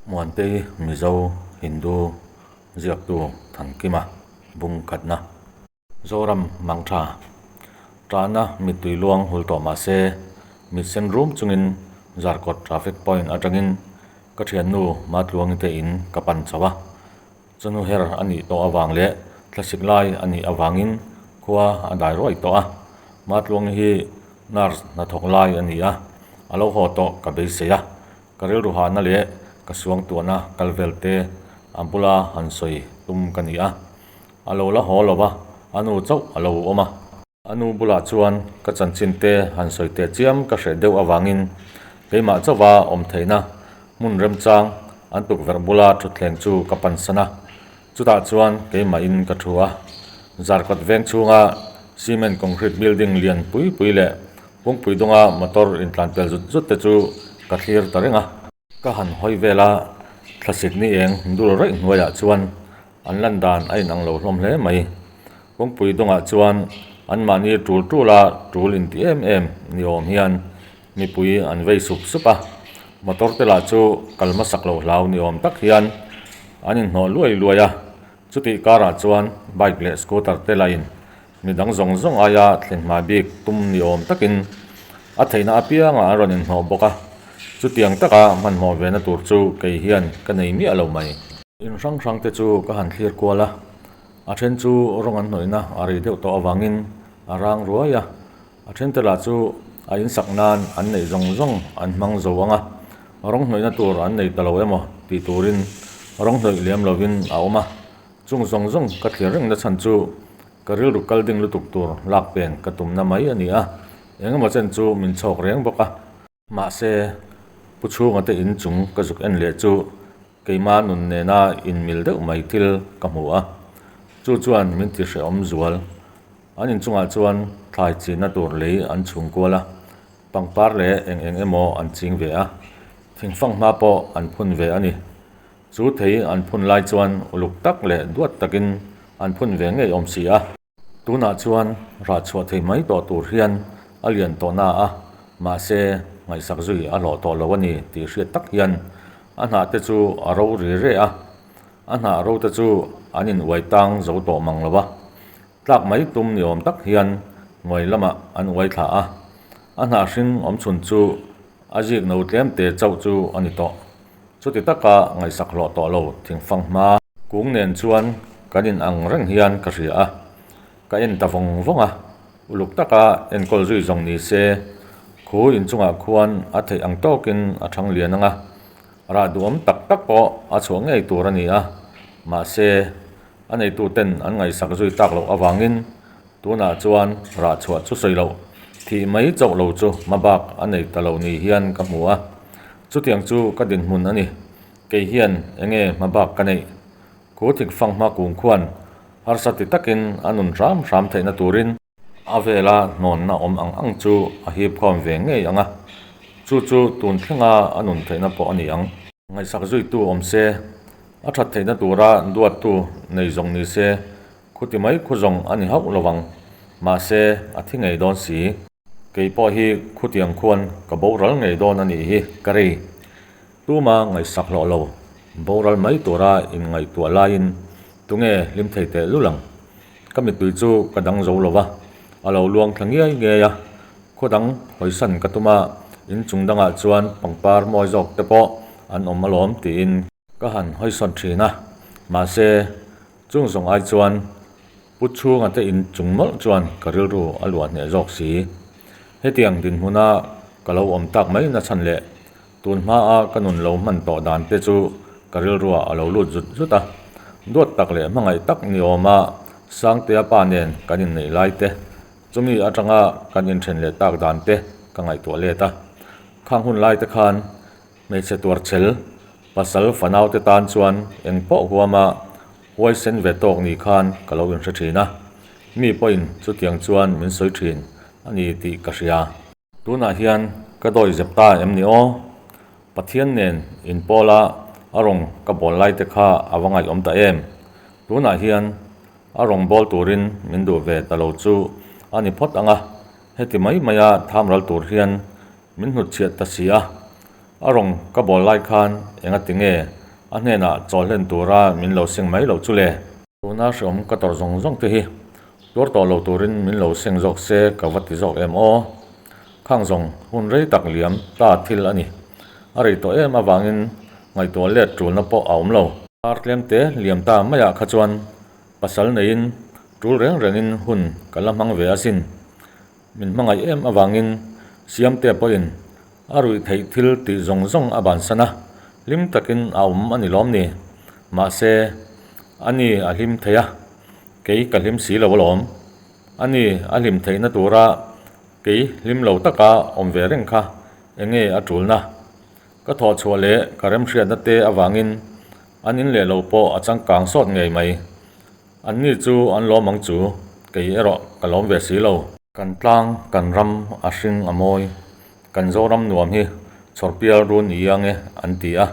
Muantei Mizo Hindu ziaktu Thankima bung khatna. Zoram Mangtha Tahna mittui luang hul tawh mah se, mit sen rum chungin Zarkawt traffic point atangin ka thiannu Matluangi te in ka pan chho a. Chawhnu her a nih tawh avang leh thlasik lai a nih avangin khua a dai ruai tawh a. Matluangi hi nurse hnathawk lai a ni a, a lo haw tawh ka beisei a. Ka rilru hahna leh ka suangtuahna kal vel te a bula han sawi tum ka ni a. A lo la haw lo va, a nu chauh a lo awm a. A nu bulah chuan ka chanchin te han sawi teh chiam ka hreh deuh avangin keimah chauha awm theihna hmun remchang an tukverh bula thutthleng chu ka pansan a. Chutah chuan keimahin ka thu a. Zarkawt veng chhunga cement concrete building lian pui pui leh kawngpui dunga motor intlan pel zut zut te chu ka thlir ta reng a. Ka han hawi vel a, thlasik ni eng dul raih hnuaiah chuan an lan dan a inang lo hlawm hle mai. Kawngpui dawngah chuan anmahni tul tula tul inti em em ni awm hian mipui an vei sup sup a, motor te lah chu kal hmasak lo hlau ni awm tak hian an inhnawh luai luai a, chutih karah chuan bike leh scooter te lahin Mi dang zawng zawng aia thlen hma bik tum ni awm takin a theihna apiangah an rawn inhnawh bawk a, chutiang taka hmanhmawh vena tur chu kei hian ka nei miah lo mai. In hrang hrang te chu ka han thlir kual a, a then chu rawng an hnawihna a rei deuh tawh avangin a rang ruai a, a then te lah chu a insak nan an neih zawng zawng an hmang zo ang a, rawng hnawihna tur an nei ta lo emaw tih turin rawng hnawih lem lovin a awm a. Chung zawng zawng ka thlir reng na chhan chu ka rilru kal ding lutuk tur lak pen ka tumna mai a ni a, engemaw chen chu min chhawk reng bawk a. Mahse, Pu Chhunga te in chung ka zuk en leh chu keima nun nena inmil deuh mai thil ka hmu a, chu chuan min ti hrehawm zual. An inchungah chuan thlai chinna tur lei an chhung kual a, pangpar leh eng eng emaw an ching ve a, thingfang hma pawh an phun ve a ni. Chu thei an phun lai chuan uluk tak leh duat takin an phun ve ngei awm si a. Tunah chuan rah chhuah thei mai tawh tur hian a lian tawh na a, mahse ngaihsak zui a hlawh tawh lo a ni tih hriat tak hian a hnah te chu a ro ri re a, a hnah ro te chu an in uai tang zo tawh mang lo a. Tlak mai tum ni awm tak hian hnuai lamah an uai thla a, a hnah hring awm chhun chu a zik no tlem te chauh chu a ni tawh. Chuti taka ngaihsak hlawh tawh lo thingfang hma. Kung nen chuan kan in ang reng hian ka hria a, ka en ta vawng vawng a, uluk taka enkawl zui zawng ni se, khu inchungah khuan a theih ang tawkin a thang lian ang a, rah duhawm tak tak pawh a chhuah ngei tur a ni a, mahse a neituten an ngaihsak zui tak loh avangin tunah chuan rah chhuah chu sawi loh, thih mai chauh lo chu hmabak a nei ta lo ni hian ka hmu a. Chutiang chu ka dinhmun a ni. Kei hian enge hmabak ka neih? Khu thik fang hma kung khuan harsa ti takin a nun hram hram theihna turin a vela hnawnna awm ang ang chu a hip khawm ve ngei ang a, chu chu tun thlenga a nun theihna pawh a ni ang. Ngaihsak zuitu awm se, a that theihna tura duattu nei zawng ni se, khuti mai khu zawng a ni hauh lo vang. Mahse, a thi ngei dawn si. Kei pawh hi khutiang khuan ka boral ngei dawn a nih hi ka rei. Tuma ngaihsak hlawh lo, boral mai tura inngaihtuah laiin tunge hlim thei teh lul ang. Ka mittui chu ka dang zo lo va, a lo luang thla ngiai ngiai a. Khaw dang hawisan ka tum a, inchung dangah chuan pangpar mawi zawk te pawh an awm alawm tiin. Ka han hawisawn thin a, mahse chung zawng ai chuan Pu Chhunga te in chung mawlh chuan ka rilru a luah hneh zawk si. Hetiang dinhmuna ka lo awm tak mai na chhan leh tun hmaa ka nun lo hman tawh dan te chu ka rilruah a lo lut zut zut a. Duat tak leh hmangaih tak ni awma Sangtea pa nen kan inneih lai te, chumi atanga kan inthen leh tak dan te ka ngaihtuah let a. Khang hun lai te khan Hmeichhe tuarchhel, pasal fanaute tan chuan eng pawh huama huaisen ve tawk ni khan ka lo inhre thin a, mi pawhin chutiang chuan min sawi thin a ni tih ka hria. Tunah hian ka dawi zep ta em ni aw? Pathian nen inpawla a rawng ka bawl lai te kha a va ngaihawm ta em? Tunah hian a rawng bawl turin min duh ve ta lo chu a ni phawt ang a, heti mai maia thamral tur hian Min hnutchhiat ta si a. A rawng ka bawl lai khan engati nge a hnenah chawl hlen tura min lo seng mai loh chu le? Tuna hreawm ka tawrh zawng zawng te hi tuar tawh lo turin min lo seng zawk se ka va ti zawk em aw. Khang zawng hun rei tak liam ta thil a ni. A rei tawh em avangin ngaihtuah let tulna pawh a awm lo. Kar tlem te liam ta maiah kha chuan pasal neiin tul reng rengin hun ka la hmang ve asin. Min hmangaih em avangin Siamtea pawhin a ruih theih thil tih zawng zawng a bansan a, hlim takin a awm a ni lawm ni. Mahse, ani a hlim thei a, kei ka hlim si lo alawm. Ani a hlim theihna tura kei hlim lo taka awm ve reng kha enge a tulna? Ka thawh chhuah leh ka remhriatna te avangin an in leh lo pawh a changkang sawt ngei mai. Anni chu an lawm ang chu, kei erawh ka lawm ve si lo. Kan tlang, kan ram a hring a mawi, kan Zoram nuam hi chhawrpial run i ang e an ti a.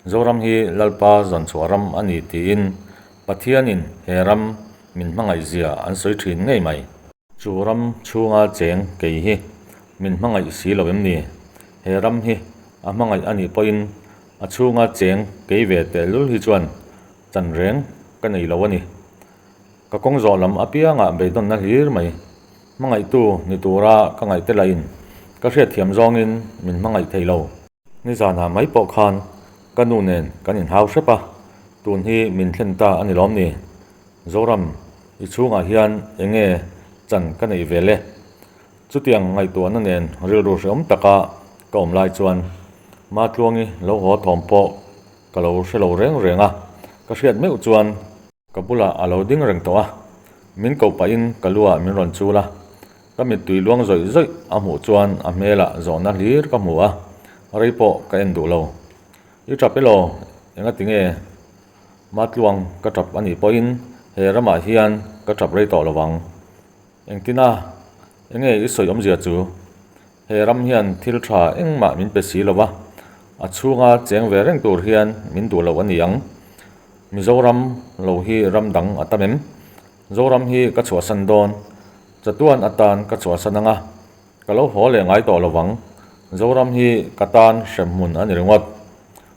Zoram hi Lalpa zawnchhuah ram a ni tiin Pathianin he ram min hmangaihzia an sawi thin ngei mai. Chu ram chhunga cheng kei hi min hmangaih si lo em ni? He ram hi a hmangaih a nih pawhin a chhunga cheng kei ve tehlul hi chuan chan reng ka nei lo a ni. Ka kawng zawh lam apiangah beidawnna hlir mai. Hmangaihtu ni tura ka ngaihte lahin ka hriatthiam zawngin min hmangaih thei lo. Nizanah mai pawh khan ka nu nen kan inhau hrep a, tun hi min thlen ta a ni lawm ni? Zoram, i chhungah hian eng nge chan ka neih ve le? Chutiang ngaihtuahna nen rilru hreawm taka ka awm lai chuan Matluangi lo haw thawm pawh ka lo hre lo reng reng a, ka hriat meuh chuan ka bulah a lo ding reng tawh a, min koh pahin ka luah min rawn chul a, ka mittui luang zawih zawih a hmuh chuan a hmelah zawhna hlir ka hmu a, rei pawh ka en duh lo. I tap elaw? Engati nge? Matluang ka tap a nih pawhin he ramah hian ka tap rei tawh lo vang. Engtina? Enge i sawi awmzia chu? He ram hian thil tha engmah min pe si lo va, a chhunga cheng ve reng tur hian min duh lo a ni ang. Mizoram lo hi ram dang a tam em? Zoram hi ka chhuahsan dawn. Chatuan atan ka chhuahsan ang a, ka lo haw leh ngai tawh lo vang. Zoram hi ka tan hremhmun a ni ringawt.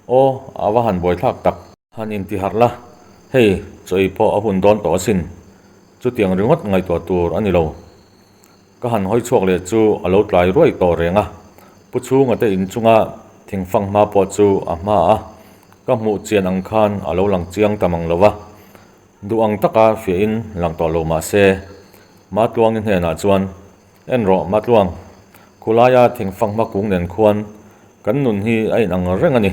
Aw, a va han buaithlak tak. Han intiharh la, hei chaw ei pawh a hun dawn tawh asin. Chutiang ringawt ngaihtuah tur a ni lo. Ka han hawi chhuak leh chu a lo tlai ruai tawh reng a, Pu Chhunga te inchunga thingfang hma pawh chu a hma a, ka hmuh chian ang khan a lo lang chiang ta mang lo va. Duh ang taka fiahin lang tawh lo mah se, Matluangi hnenah chuan, En rawh Matluang, khulaia thingfang hma kung nen khuan kan nun hi a inang reng a ni.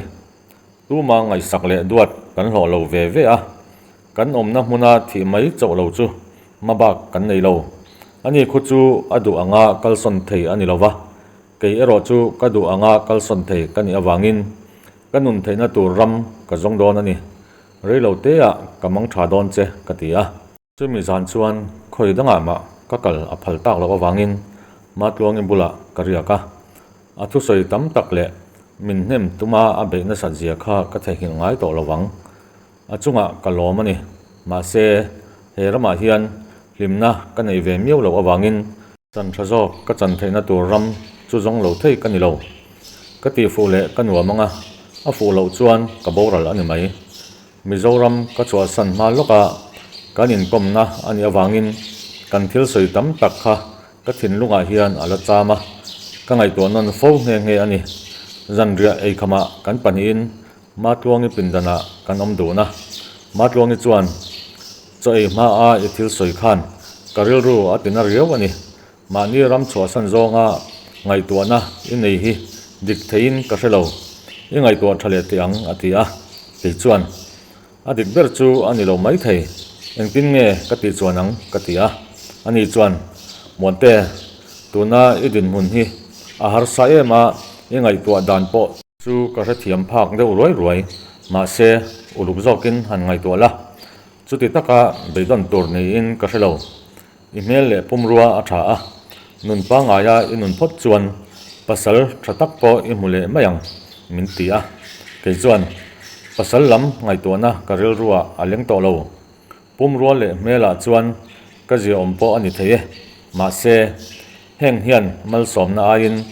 Tuma ngaihsak leh duat kan hlawh lo ve ve a, kan awmna hmuna thih mai chauh lo chu hmabak kan nei lo. Ani khu chu a duh anga kalsawn thei a ni lo va, kei erawh chu ka duh anga kalsawn thei ka nih avangin ka nun theihna tur ram ka zawng dawn a ni. Reilo teah ka mang tha dawn che ka ti a. Chumi zan chuan khawi dangah mah ka kal a phal tak loh avangin Matluangi bulah ka riak a, a thusawi tam tak leh min hnem tuma a beih nasat zia kha ka theihnghilh ngai tawh lo vang. A chungah ka lawm a ni. Mahse, he ramah hian hlimna ka neih ve miau loh avangin chan tha zawk ka chan theihna tur ram chu zawng lo thei ka ni lo. Ka tihfuh leh ka nuam ang a, a fuh loh chuan ka boral a ni mai. Mizoram ka chhuahsan hma lawka kan inkawmna a nih avangin kan thil sawi tam tak kha ka thinlungah hian a la cham a, ka ngaihtuah nawn fo nghe nghe a ni. Zanriah eikhamah kan pahnihin Matluangi pindanah kan awm dun a, Matluangi chuan chaw ei hmaa i thil sawi khan ka rilru a tina riau a ni. Mahni ram chhuahsan zawnga ngaihtuahna i nei hi dik theiin ka hre lo, i ngaihtuah tha leh teh ang a ti a, kei chuan a dik ber chu a ni lo mai thei, engtin nge ka tih chuan ang ka ti a, ani chuan Muante tuna i dinhmun hi a harsa em a, i ngaihtuah dan pawh chu ka hrethiam phak deuh ruai ruai, mahse uluk zawkin han ngaihtuah la, chuti taka beidawn tur niin ka hre lo. I hmel leh pumrua a tha a, nun pangaia i nun phawt chuan pasal tha tak pawh i hmu leh mai ang, min ti a. Kei chuan pasal lam ngaihtuahna ka rilruah a leng tawh lo. Pumrua leh hmelah chuan ka ziaawm pawh a ni thei e. Mahse, heng hian malsawmna aiin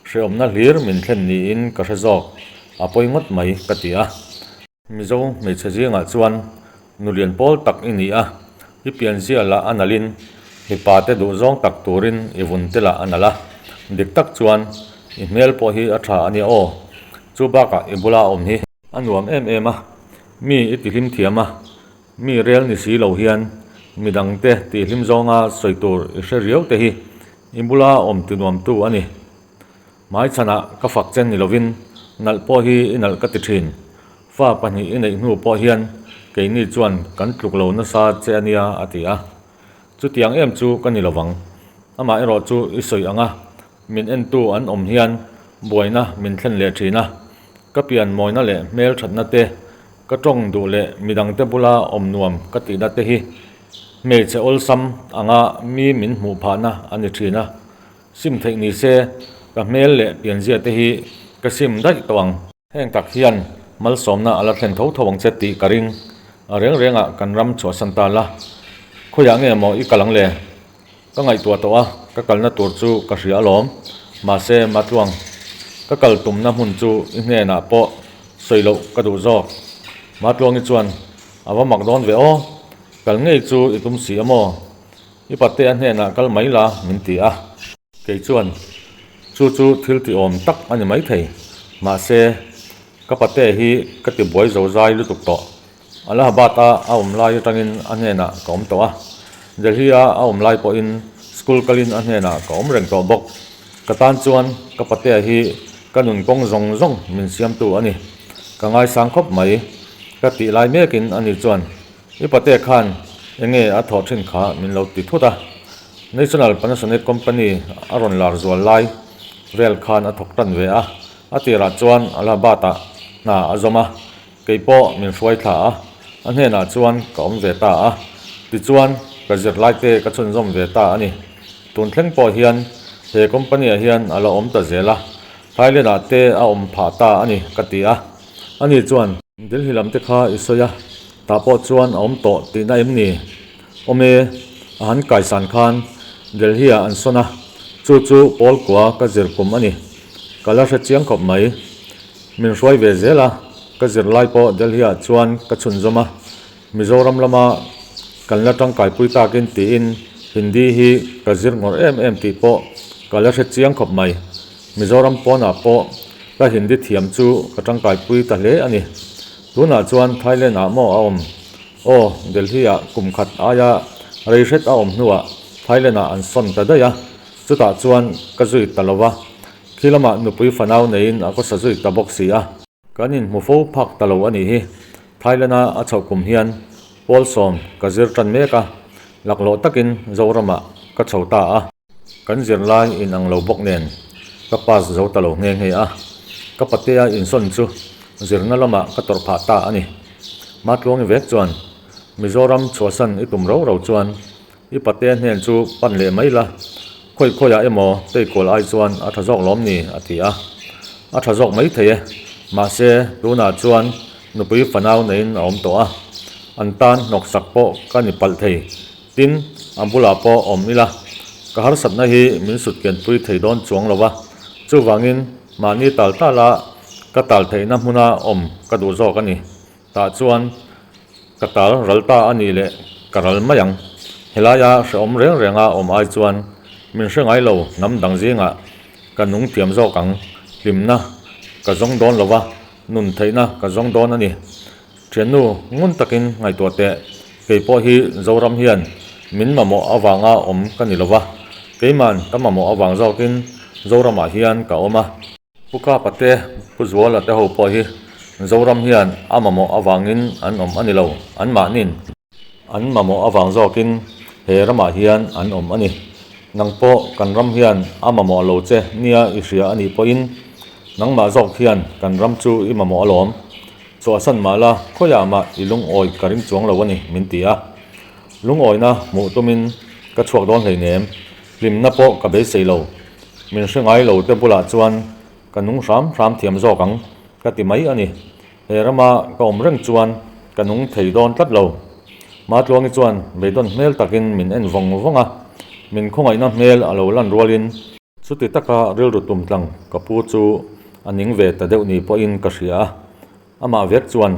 Hrehawmna hlir min thlen niin ka hre zawk, a pawi ngawt mai ka ti a. Mizo hmeichhe zingah chuan nulian pawl tak i ni a, i pianzia lah a nalhin mipa te duhzawng tak turin i vun te lah a nalh a, dik tak chuan i hmel pawh hi a tha a nia aw, chu bakah i bula awm hi. A nuam em em a, mi i tihlim thiam a, mi rel ni si lo hian midangte tihlim zawnga sawi tur i hre riau te hi i bula awm tinuamtu a ni. Hmaichhanah ka fak chen ni lovin nalh pawh hi i nalh ka ti thin. Fa pahnih i neih hnu pawh hian keini chuan kan tluk lo nasa che a nia a ti a. Chutiang em chu ka ni lovang. Amah erawh chu i sawi ang a, min entu an awm hian buaina min thlen leh thin a. Ka pian mawina leh hmel thatna te, ka tawng duh leh midangte bula awm nuam ka tihna te hi hmeichhe awlsam anga mi min hmuh phahna a ni thin a. Sim theih ni se, ka hmel leh pianzia te hi ka sim daih tawh ang. Heng tak hian malsawmna a la thlen tho tho ang che tih ka ring. A reng rengah kan ram chhuahsan ta la. Khawiah nge maw i kal ang le? Ka ngaihtuah tawh a, ka kalna tur chu ka hria alawm. Mahse, Matluang, ka kal tumna hmun chu i hnenah pawh sawi loh ka duh zawk. Matluangi chuan, A va mak dawn ve aw, kal ngei chu i tum si a maw? I pate a hnenah kal mai la min ti a. Kei chuan, Chu chu thil ti awm tak a ni maithei. Mahse, ka pate hi ka ti buai zo zai lutuk tawh. Allahabad-a a awm lai atangin a hnenah ka awm tawh a. Delhi-a a awm lai pawhin school kalin a hnenah ka awm reng tawh bawk. Ka tan chuan ka patea hi ka nun kawng zawng zawng min siamtu a ni. Ka ngaisang khawp mai. Ka tih lai mekin ani chuan I pate khan enge a thawh thin kha min lo ti thut a, National Panasonic Company a rawn lar zual lai vel khan a thawk tan ve a, a tirah chuan Allahabad-ah hna a zawm a, kei pawh min hruai thla a, a hnenah chuan ka awm ve ta a, tichuan ka zirlaite ka chhunzawm ve ta a ni. Tun thleng pawh hian he company-ah hian a la awm ta zel a, Thailand-ah te a awm phah ta a ni ka ti a, ani chuan. Delhi lam te kha i sawi a, tah pawh chuan a awm tawh tihna em ni? Awm e, a han kaisan khan Delhi ah an sawn a, chu chu pawl kua ka zir kum a ni. Ka la hre chiang khawp mai. Min hruai ve zel a, ka zir lai pawh Delhi ah chuan ka chhunzawm a, Mizoram lama kan la tangkaipui takin tiin Hindi hi ka zir ngawrh em em tih pawh ka la hre chiang khawp mai. Mizoram pawnah pawh ka Hindi thiam chu ka tangkaipui ta hle a ni. Tunah chuan Thailand ah maw a awm? Aw, Delhi ah kum khat aia rei hret a awm hnuah Thailand ah an sawn ta daih a, chutah chuan ka zui ta lo va, khi lamah nupui fanau neiin a khawsa zui ta bawk si a. Kan inhmu fo phak ta lo a nih hi. Thailand a a chhoh kum hian pawl sawm ka zir tan mek a, laklawh takin Zoramah ka chho ta a. Kan zirlai in ang lo bawk nen ka pass zo ta lo nghe nghe a, ka patea insawn chu zirna lamah ka tawrh phah ta a ni. Matluangi vek chuan Mizoram chhuahsan i tum rau rau chuan i patea hnen chu pan leh mai la, khawi khawiah emaw teikual ai chuan a tha zawk lawm ni a ti a. A tha zawk mai thei e, mahse tunah chuan nupui fanau neiin a awm tawh a, an tan hnawksak pawh ka ni palh thei. Tin, a bulah pawh awm ila, ka harsatna hi min sut kianpui thei dawn chuang lo va, chuvangin mahni tal tala ka tal theihna hmuna awm ka duh zawk a ni. Tah chuan ka tal ral ta a nih leh ka ral mai ang. Helaia hrehawm reng renga awm ai chuan min hre ngai lo hnam dang zingah ka nung thiam zawk ang, hlimna ka zawng dawn lo va, nun theihna ka zawng dawn a ni. Thiannu ngun takin ngaihtuah teh, kei pawh hi Zoram hian min mamawh avanga awm ka ni lova, keiman ka mamawh avang zawkin Zoramah hian ka awm a. Pu Kapa te, Pu Zuala te ho pawh hi Zoram hian a mamawh avangin an awm a ni lo, anmahnin an mamawh avang zawkin he ramah hian an awm a ni. Nang pawh kan ram hian a mamawh lo che nia i hria a nih pawhin nangmah zawk hian kan ram chu i mamawh alawm. Chhuahsan mah la, khawiah mah i lungawi ka ring chuang lo a ni, min ti a. Lungawina hmuh tumin ka chhuak dawn hleinem, hlimna pawh ka beisei lo. Min hre ngai lo te bulah chuan ka nung hram hram thiam zawk ang, ka ti mai a ni. He rama ka awm reng chuan ka nung thei dawn tlat lo. Matluangi chuan beidawn hmel takin min en vawng vawng a, min khawngaihna hmel a lo lan rualin. Chuti taka rilru tum tlang ka pu chu a ning ve ta deuh ni pawhin ka hria a, amah vek chuan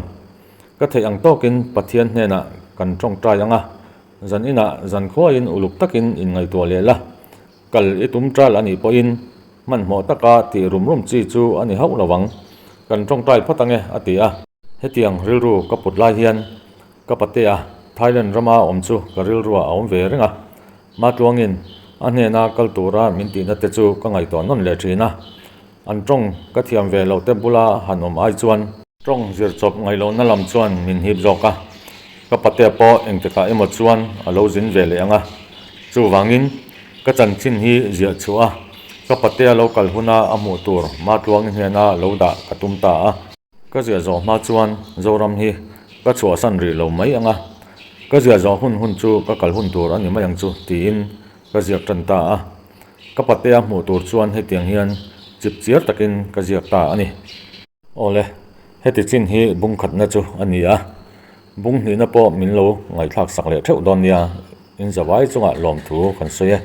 ka theih ang tawkin Pathian hnenah kan tawngtai ang a, zan inah zan khuaiin uluk takin inngaihtuah leh la, kal i tum ṭal a nih pawhin hmanhmawh taka tih rum rum chi chu a ni hauh lo ang, kan tawngtai phawt ang e a ti a. Hetiang rilru ka put lai hian Ka patea Thailand rama awm chu ka rilruah a awm ve reng a, Matluangin a hnena kal tura min tihna te chu ka ngaihtuah nawn leh thin a, an tawng ka thiam ve loh te bula han awm ai chuan. Tawng zir chawp ngaihlohna lam chuan min hip zawk a, ka patea pawh engtikah emaw chuan a lo zin ve leh ang a, chuvangin ka chanchin hi ziah chhuah a, ka patea lo kal huna a hmuh tur Matluangi hnena lo dah ka tum ta a. Ka ziah zawh hma chuan Zoram hi ka chhuahsan rih lo mai ang a, ka ziah zawh hun hun chu ka kal hun tur a ni mai ang chu tiin ka ziak tan ta a. Ka patea hmuh tur chuan hetiang hian chip chiar takin ka ziak ta a ni. Awle, heti chin hi bung khatna chu a ni a, bung hnihna pawh min lo ngaihthlak sak leh theuh dawn nia, in zavai chungah lawmthu kan sawi e.